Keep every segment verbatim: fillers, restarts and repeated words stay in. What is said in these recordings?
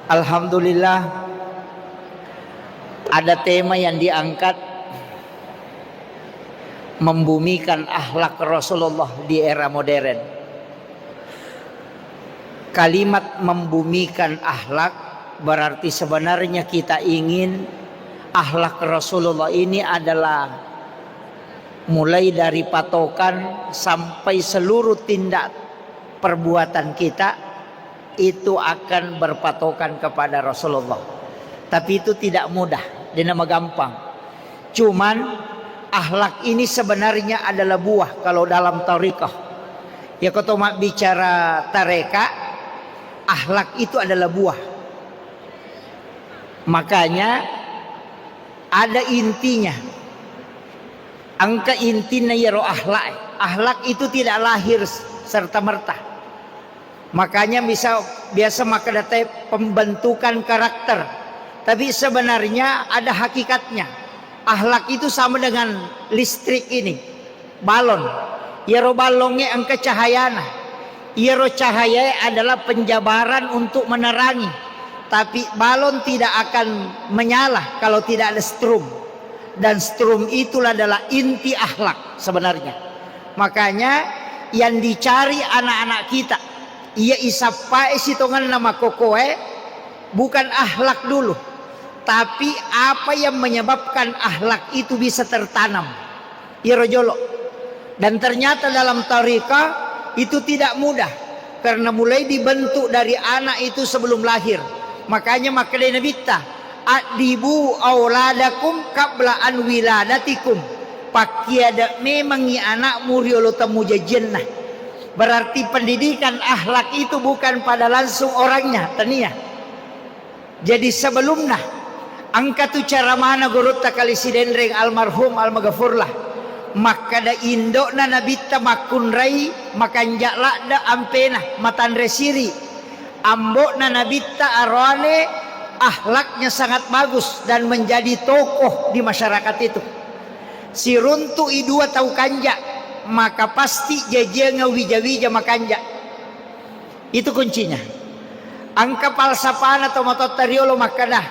Alhamdulillah, ada tema yang diangkat, membumikan akhlak Rasulullah di era modern. Kalimat membumikan akhlak berarti sebenarnya kita ingin akhlak Rasulullah ini adalah mulai dari patokan sampai seluruh tindak perbuatan kita itu akan berpatokan kepada Rasulullah. Tapi itu tidak mudah, dena magampang. Cuman, akhlak ini sebenarnya adalah buah kalau dalam thariqah. Ya, koto mabbicara tareka, akhlak itu adalah buah. Makanya, ada intinya. Engka intinna iyaro akhlak. Akhlak itu tidak lahir serta merta. Makanya bisa, biasa makkeda te pembentukan karakter. Tapi sebenarnya ada hakikatnya. Akhlak itu sama dengan listrik ini, balon. Iyaro balongnge engka cahayana. Iyaro cahayae adalah penjabaran untuk menerangi. Tapi balon tidak akan menyala kalau tidak ada strum. Dan strum itulah adalah inti akhlak sebenarnya. Makanya yang dicari anak-anak kita, iya isappae sitongenna makokoe, bukan akhlak dulu, tapi apa yang menyebabkan akhlak itu bisa tertanam. Iyaro jolo. Dan ternyata dalam thariqah itu tidak mudah karena mulai dibentuk dari anak itu sebelum lahir. Makanya makkedai Nabitta, "Addibu auladakum qabla an wiladatikum." Pakkiada memangngi anakmu riolo temmujajianna. Berarti pendidikan akhlak itu bukan pada langsung orangnya, tania. Jadi sebelumna engka tu caramana gurutta Kali Sidenreng almarhum almagafurlah, makkeda indo'na Nabitta makkunrai makanja' ladde' ampena, matanre siri'. Ambo'na Nabitta aroane akhlaknya sangat bagus dan menjadi tokoh di masyarakat itu. Siruntu'i dua tau kanja', maka pasti jajiangnga wija-wija makanja'. Itu kuncinya. Engka falsafana tomatoatta riolo makkeda,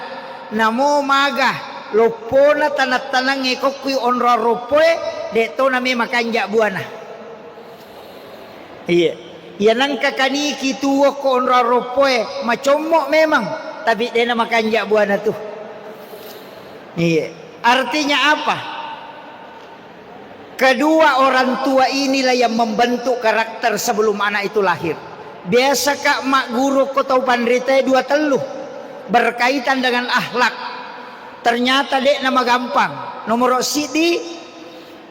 namo maga loppona tanang-tanangnge kokkui onrong roppoe, de' tona memang kanja' buana. Iya. Iya nengka kaniki tuo ko onrong roppoe, macommo memang, tapi de'na makanja' buana tu. Iya. Artinya apa? Kedua orang tua inilah yang membentuk karakter sebelum anak itu lahir. Biasa, Kak, magguru ko tau panritae dua tellu berkaitan dengan akhlak. Ternyata de'na magampang. Nomoro siddi,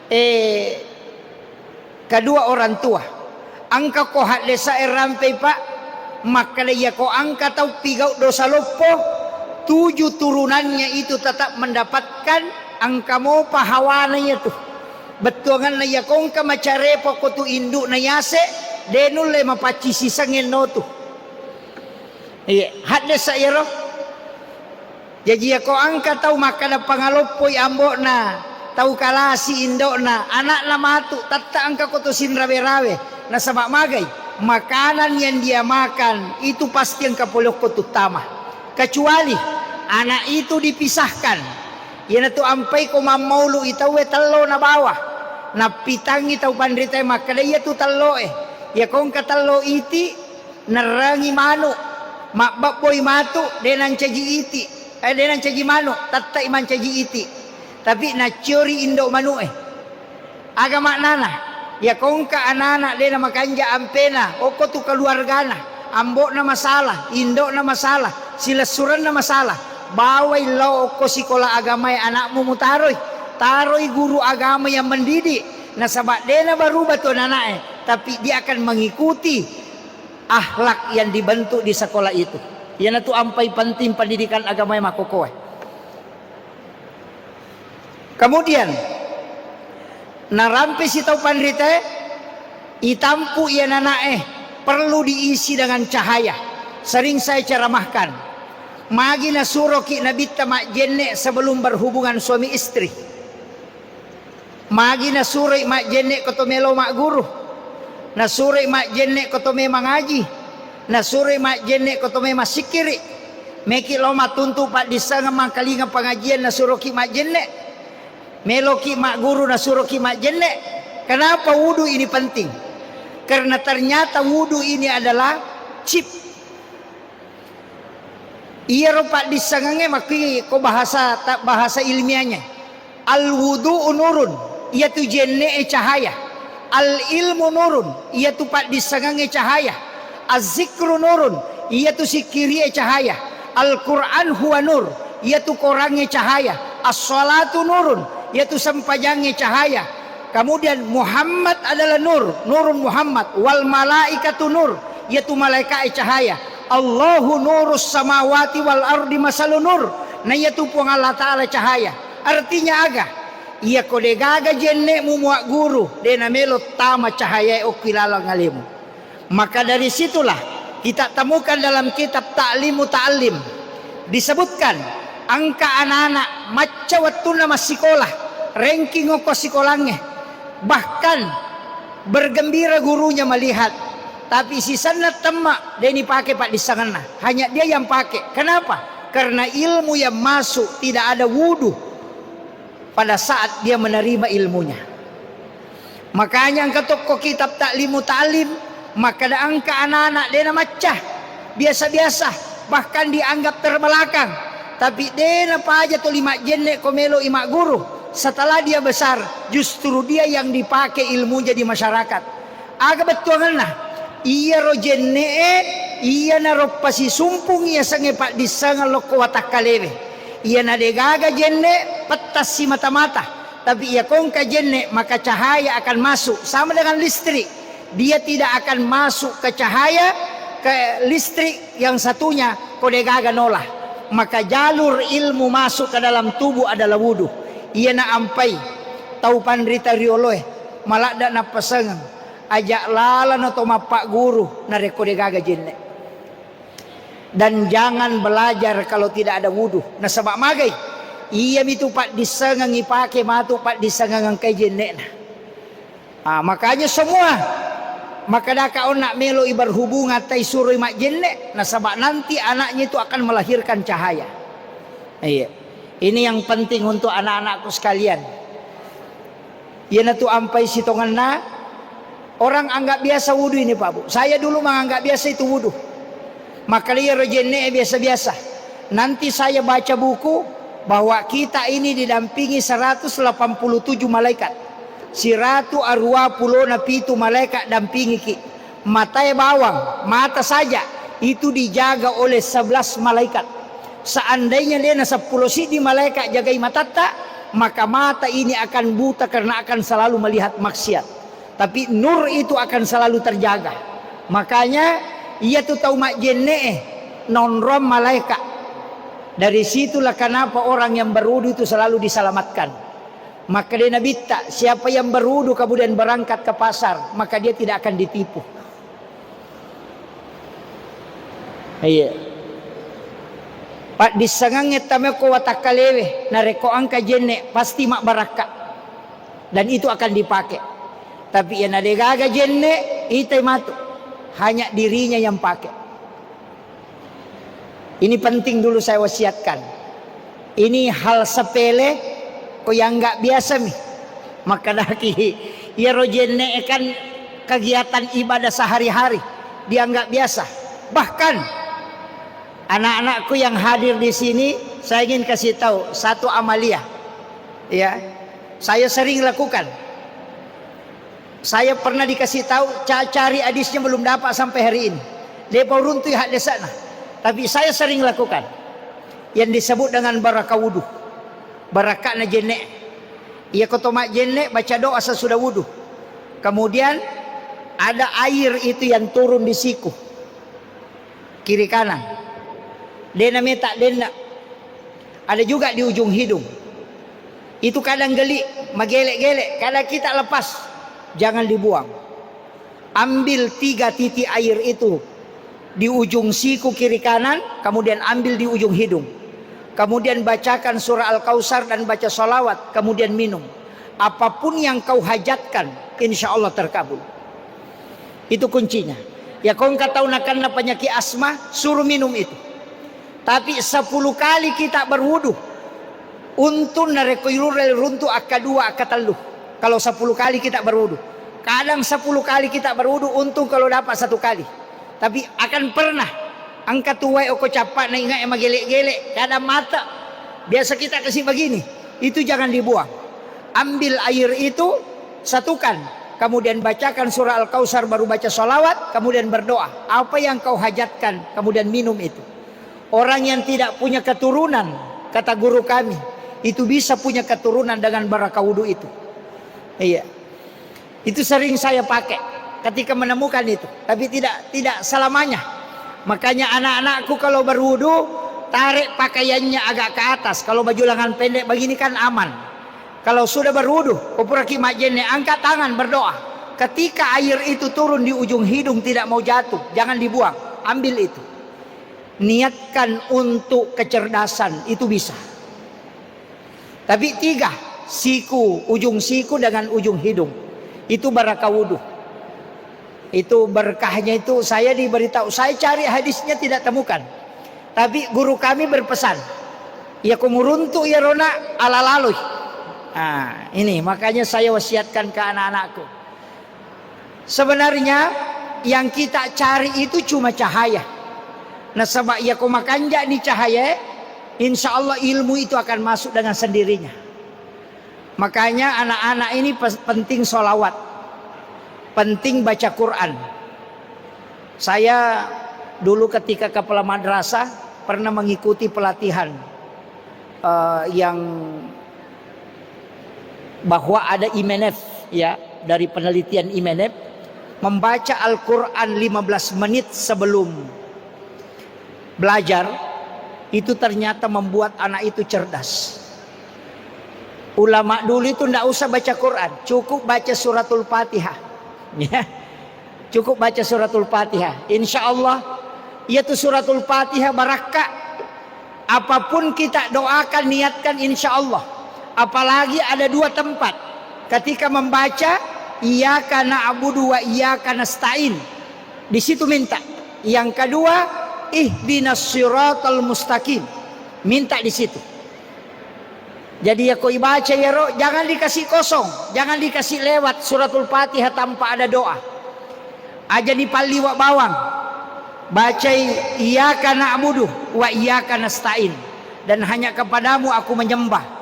eh, kedua orang tua. Engka ko haddesae rampei, Pak, makkeda iya ko engka tau pigau dosa loppo, tujuh turunannya itu tetap mendapatkan engka mopa hawana iya tu. Bettuanganna iya ko engka macarepo ko tu indu'na yase, de' nulle mapaccing sisengnge no tu. Iya, haddesa iyaro. Jaji, iyako engka tau makkeda pangaloppoi ambo'na, tau kalasi indo'na, ana'na matu, tette' engka ko to sinrawe-rawe, nasaba' magai, makanan yang dia makan itu pasti engka pole okko tuttama. Kecuali anak itu dipisahkan. Iyanatu ampai ko mammaulu'i tauwe tello nabawa. Nappitangngi tau panritae makkeda, iyatu tello'e. Iyako engka tello iti, Nerrangi manu', mabbebboi matu', de' nancaji iti', eh, de' nancaji manu', tette'i mancaji iti'. Tapi nacciori indo' manu'e. Aga maknana? Iyako engka anana' de' namakanja' ampena, okko tu keluargana, ambo'na masalah, indo'na masalah, silessurenna masalah, bawai lao okko sikola agamae ana'mu mutaroi, taroi guru agama yang mendidik, nasaba' de' nabaruba tu anana'e, tapi dia akan mengikuti akhlak yang dibentuk di sekolah itu. Iyanatu ampai penting pendidikan agamae makkokkoe. Kemudian, narampe sitau panritae, itampu iya nana'e, perlu diisi dengan cahaya. Sering saya ceramahkan, magi nasuroki Nabitta majjenne sebelum berhubungan suami istri. Magi nasuroi majjenne' ko to melo magguru, nasuroi majjenne' ko to me mangaji, nasuroi majjenne' ko to me massikkiri'. Meki lao mattuntu paddissengeng mangkalinga pengajian nasuroki majjenne. Meloki magguru nasuroki majjenne. Kenapa wudu ini penting? Karena ternyata wudu ini adalah chip. Iyaro paddissengengnge makki ko bahasa ta-, bahasa ilmiahnya. Al-wudu'u nurun, iyatu jenne'e cahaya. Al-ilmu nurun, iyatu paddissengengnge cahaya. Az-zikru nurun, iyatu sikkirie cahaya. Al-Qur'an huwa nur, iyatu Korangnge cahaya. As-salatu nurun, iyatu sempajangnge cahaya. Kemudian Muhammad adalah nur, nurun Muhammad. Wal malaikatu nur, iyatu malaika'e cahaya. Allahu nurus samawati wal ardi masalu nur, na iyatu Puang Allah Ta'ala cahaya. Artinya aga? Iyako degaga jenne'mu muagguru, de namelo tama cahayae okki laleng alemu. Maka dari situlah kita temukan dalam kitab Ta'lim Muta'allim disebutkan, engka anak-anak macca wettunna massikola, ranking okko sikolangnge, bahkan bergembira gurunya melihat, tapi sisenna temma de nipake paddissengenna, hanya dia yang pakai. Kenapa? Karena ilmu yang masuk tidak ada wudu pada saat dia menerima ilmunya. Makanya engka tokko kitab Ta'lim Muta'allim, makkeda engka anak-anak de namacca, biasa-biasa, bahkan dianggap terbelakang. Tapi de napaja tuli majjenne ko melo i magguru. Setelah dia besar, justru dia yang dipakai ilmunya di masyarakat. Aga bettuangenna? Iyaro jenne'e, iyanaro pasisumpung yasengnge paddissengeng lokko watakkalewe. Iyana degaga jenne, pettassi mata-mata. Tapi iya kongka jenne, maka cahaya akan masuk. Sama dengan listrik. Dia tidak akan masuk ke cahaya, ke listrik yang satunya, ko degaga nola. Maka jalur ilmu masuk ke dalam tubuh adalah wudu. Iyana ampai tau panrita rioloe, maladda nappasengeng. Aja lalano to mappagguru narekko degaga jenne. Dan jangan belajar kalau tidak ada wudu. Nasaba magai? Iyamitu paddissengeng ipake matu paddissengeng engkai jenne'na. Ah, makanya semua makkedaka onna melo i berhubungan tai suroi majjenne, nasaba nanti anaknya itu akan melahirkan cahaya. Iya. Ini yang penting untuk anak-anakku sekalian. Iyanatu ampai sitongenna, orang anggap biasa wudu ini, Pak Bu. Saya dulu menganggap biasa itu wudu. Maka iyaro jenne biasa-biasa. Nanti saya baca buku bahwa kita ini didampingi seratus delapan puluh tujuh malaikat. Siratu arua pulona pitu malaikat dampingiki. Matae bawang, mata saja, itu dijaga oleh sebelas malaikat. Seandainya dena seppulo siddi malaikat jagai matatta, maka mata ini akan buta karena akan selalu melihat maksiat. Tapi nur itu akan selalu terjaga. Makanya, iya tu tau majjenne'e, nonrong malaikat. Dari situlah kenapa orang yang berwudu itu selalu diselamatkan. Makkeda Nabitta, siapa yang berwudu kemudian berangkat ke pasar, maka dia tidak akan ditipu. Iya. Paddissengengnge tamekko watakkalewe, narekko engka jenne, pasti mabbarakka. Dan itu akan dipakai. Tapi iya nadegaga jenne, itai matu. Hanya dirinya yang pakai. Ini penting dulu saya wasiatkan. Ini hal sepele, ko yang nggak biasa mi. Makkedaki, iyaro jenne kan kegiatan ibadah sehari-hari, dianggap biasa. Bahkan anak-anakku yang hadir di sini, saya ingin kasih tahu satu amalia. Ya, saya sering lakukan. Saya pernah dikasih tahu, ca-, cari hadisnya belum dapat sampai hari ini. Depa uruntu ya hadisnya. Tapi saya sering lakukan. Yang disebut dengan baraka wudu. Barakana jenne. Iya koto majjenne, baca doa sesudah wudu. Kemudian ada air itu yang turun di siku. Kiri kanan. Dena meta, dena. Ada juga di ujung hidung. Itu kadang geli, magele-gele. Kadang kita lepas. Jangan dibuang. Ambil tiga titik air itu di ujung siku kiri kanan, kemudian ambil di ujung hidung. Kemudian bacakan surah Al-Kausar dan baca salawat, kemudian minum. Apapun yang kau hajatkan, insya Allah terkabul. Itu kuncinya. Ya, kau engka tau nakanna penyakit asma, suruh minum itu. Tapi sepuluh kali kita berwudu, untung narekko irurel runtu akkadua, akkatellu. Kalau sepuluh kali kita berwudu, kadang sepuluh kali kita berwudu, untung kalau dapat satu kali. Tapi akan pernah engka tu wae okko cappa, naingat magele-gele, kadang mata. Biasa kita kasih begini, itu jangan dibuang. Ambil air itu, satukan, kemudian bacakan surah Al-Kautsar, baru baca salawat, kemudian berdoa. Apa yang kau hajatkan, kemudian minum itu. Orang yang tidak punya keturunan, kata guru kami, itu bisa punya keturunan dengan barakah wudu itu. Iya. Itu sering saya pakai ketika menemukan itu, tapi tidak, tidak selamanya. Makanya anak-anakku kalau berwudu, tarik pakaiannya agak ke atas. Kalau baju lengan pendek begini kan aman. Kalau sudah berwudu, ko puraki majjenne, angkat tangan, berdoa. Ketika air itu turun di ujung hidung, tidak mau jatuh, jangan dibuang, ambil itu. Niatkan untuk kecerdasan, itu bisa. Tapi tiga, siku, ujung siku dengan ujung hidung. Itu barakah wudu. Itu berkahnya itu, saya diberitahu, saya cari hadisnya tidak temukan. Tapi guru kami berpesan, iya ko muruntu iya rona, ala lalui. Nah, ini makanya saya wasiatkan ke anak-anakku. Sebenarnya yang kita cari itu cuma cahaya. Nasaba iya ko makanja'ni cahaya, insya Allah ilmu itu akan masuk dengan sendirinya. Makanya anak-anak ini pes-, penting sholawat, penting baca Quran. Saya dulu ketika kepala madrasah pernah mengikuti pelatihan, eh, yang bahwa ada IMENEF, ya, dari penelitian IMENEF, membaca Al-Quran lima belas menit sebelum belajar itu ternyata membuat anak itu cerdas. Ulama dulu itu ndak usah baca Quran, cukup baca suratul Fatihah. Ya. Cukup baca suratul Fatihah. Insya Allah, iya tu suratul Fatihah barakka. Apapun kita doakan, niatkan, insya Allah. Apalagi ada dua tempat. Ketika membaca, "Iyyaka na'budu wa iyyaka nasta'in." Di situ minta. Yang kedua, "Ihdinas siratal mustaqim." Minta di situ. Jadi, iya ko ibaca iyaro, jangan dikasih kosong, jangan dikasih lewat suratul Fatihah tanpa ada doa. Aja ni palliwa bawang. Bacai, "Iyyaka na'budu wa iyyaka nasta'in." Dan hanya kepadamu aku menyembah.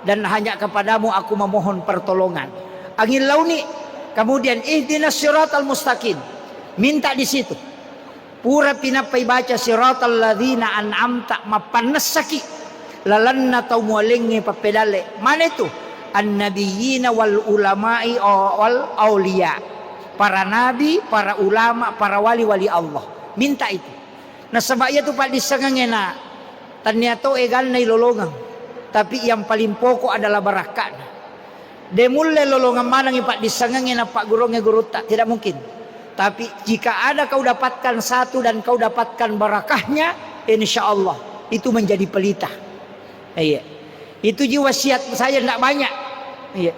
Dan hanya kepadamu aku memohon pertolongan. Angin launi. Kemudian, "Ihdinas siratal mustaqim." Minta di situ. Pura pinappa ibaca, "Siratal ladzina an'amta," mappannessaki lalenna tau mualengnge pappedalle. Mana itu? Annabiyina wal ulama'i wal auliya. Para nabi, para ulama, para wali-wali Allah. Minta itu. Nasaba iya tu paddissengengnge na tannia to eganna ilolongeng. Tapi yang paling pokok adalah barakka'na. De mulle lolongeng manengngi paddissengengnge nappagguruangnge gurutta, tidak mungkin. Tapi jika ada kau dapatkan satu dan kau dapatkan barakahnya, insya Allah itu menjadi pelita. Iya. Itu ji wasiat saya, ndak banyak. Iya.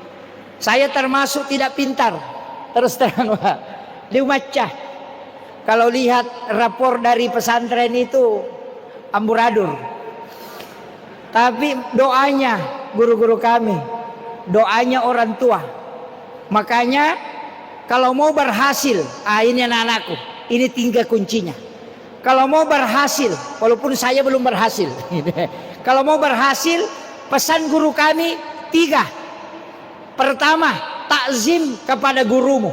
Saya termasuk tidak pintar. Terus terang, Pak. Liu macca. Kalau lihat rapor dari pesantren itu, amburadur. Tapi doanya guru-guru kami, doanya orang tua. Makanya kalau mau berhasil, ah, ini anak-anakku, ini tinggal kuncinya. Kalau mau berhasil, walaupun saya belum berhasil. Kalau mau berhasil, pesan guru kami tiga. Pertama, takzim kepada gurumu.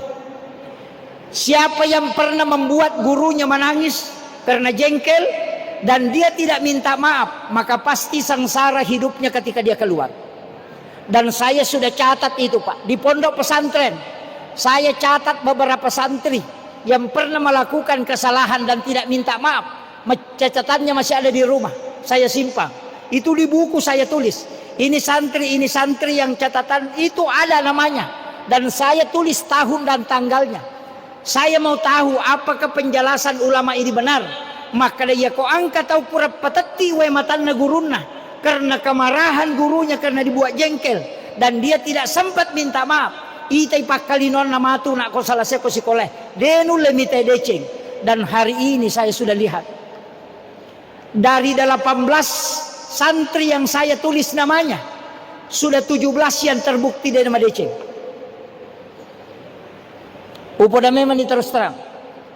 Siapa yang pernah membuat gurunya menangis karena jengkel dan dia tidak minta maaf, maka pasti sengsara hidupnya ketika dia keluar. Dan saya sudah catat itu, Pak, di pondok pesantren. Saya catat beberapa santri yang pernah melakukan kesalahan dan tidak minta maaf. Me-, catatannya masih ada di rumah, saya simpan. Itu di buku saya tulis. Ini santri, ini santri yang catatan itu ada namanya. Dan saya tulis tahun dan tanggalnya. Saya mau tahu apakah penjelasan ulama ini benar. Makkeda, iya ko engka tau pura patetti wae matanna gurunna karena kemarahan gurunya karena dibuat jengkel dan dia tidak sempat minta maaf. Itai pakkalinoanna matu, nak ko salah seko sikolae. De nulle mitai deceng. Dan hari ini saya sudah lihat. Dari delapan belas santri yang saya tulis namanya, sudah tujuh belas yang terbukti de' namadeceng. Upoda memang ini terus terang.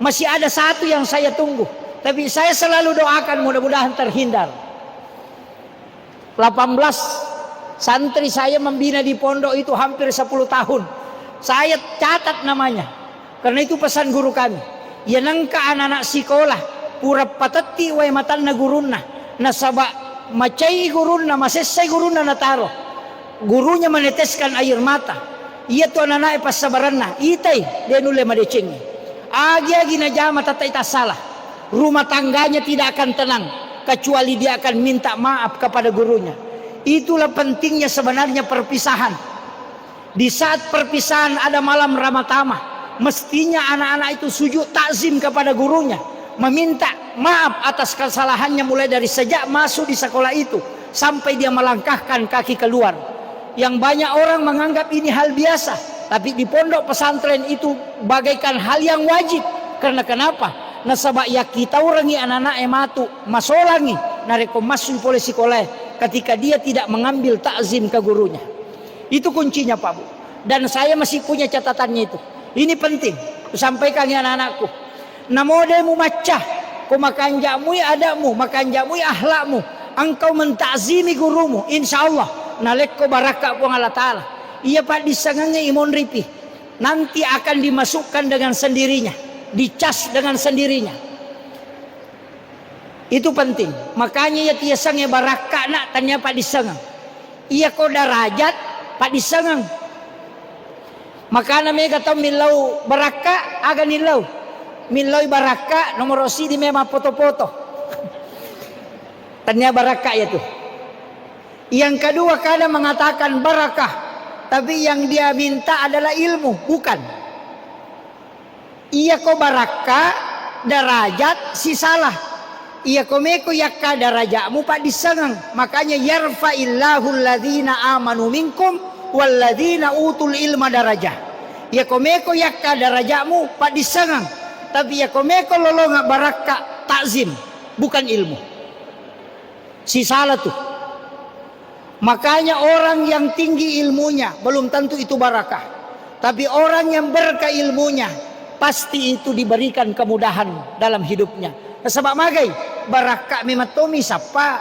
Masih ada satu yang saya tunggu. Tapi saya selalu doakan mudah-mudahan terhindar. Delapan belas santri saya membina di pondok itu hampir sepuluh tahun. Saya catat namanya. Karena itu pesan guru kami. Iya nengka anak-anak sikola, pura patetti wae matanna gurunna. Nasaba macai gurunna, masessai gurunna nataro. Gurunya meneteskan air mata. Iya tu anak-anak passabaranna, itai, de' nulle madecengi. Agi-agi najama tatai tassalah. Rumah tangganya tidak akan tenang, kecuali dia akan minta maaf kepada gurunya. Itulah pentingnya sebenarnya perpisahan. Di saat perpisahan ada malam ramatama, mestinya anak-anak itu sujud takzim kepada gurunya, meminta maaf atas kesalahannya mulai dari sejak masuk di sekolah itu sampai dia melangkahkan kaki keluar. Yang banyak orang menganggap ini hal biasa, tapi di pondok pesantren itu bagaikan hal yang wajib. Karena kenapa? Nasaba yakkitaurengngi anak-anak e matu, masolangi narekko massu pole sikolae ketika dia tidak mengambil takzim ke gurunya. Itu kuncinya, Pak Bu. Dan saya masih punya catatannya itu. Ini penting, kusampaikan ya anak-anakku. Namo de' mumacca, ko makanja'mui adabmu, makanja'mui akhlakmu, engkau mentakzimi gurumu, insya Allah nalekko barakka Puang Allah Ta'ala. Iya paddissengengnge imonripi, nanti akan dimasukkan dengan sendirinya, dicas dengan sendirinya. Itu penting. Makanya iya tiasengnge barakka na tania paddissengeng. Iya ko darajat paddissengeng. Makana mega tau millau barakka, aga nillau? Milloi barakka, nomoro sidi memang foto-foto. Tania barakka iya tu. Yang kedua, kadang mengatakan barakah, tapi yang dia minta adalah ilmu, bukan. Iya ko barakka, darajat sisalah. Iya ko meko yakka darajatmu paddissengeng. Makanya yarfa'illahu alladzina amanu minkum walladzina utul ilma darajah. Iya ko meko yakka darajatmu paddissengeng. Tapi iya ko meko lolonga barakka takzim, bukan ilmu. Sisala tu. Makanya orang yang tinggi ilmunya belum tentu itu barakah. Tapi orang yang berkah ilmunya, pasti itu diberikan kemudahan dalam hidupnya. Nasaba magai, barakka memang tomi sappa.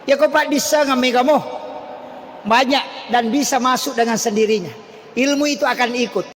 Ya ko paddissengeng mega mo. Banyak dan bisa masuk dengan sendirinya. Ilmu itu akan ikut.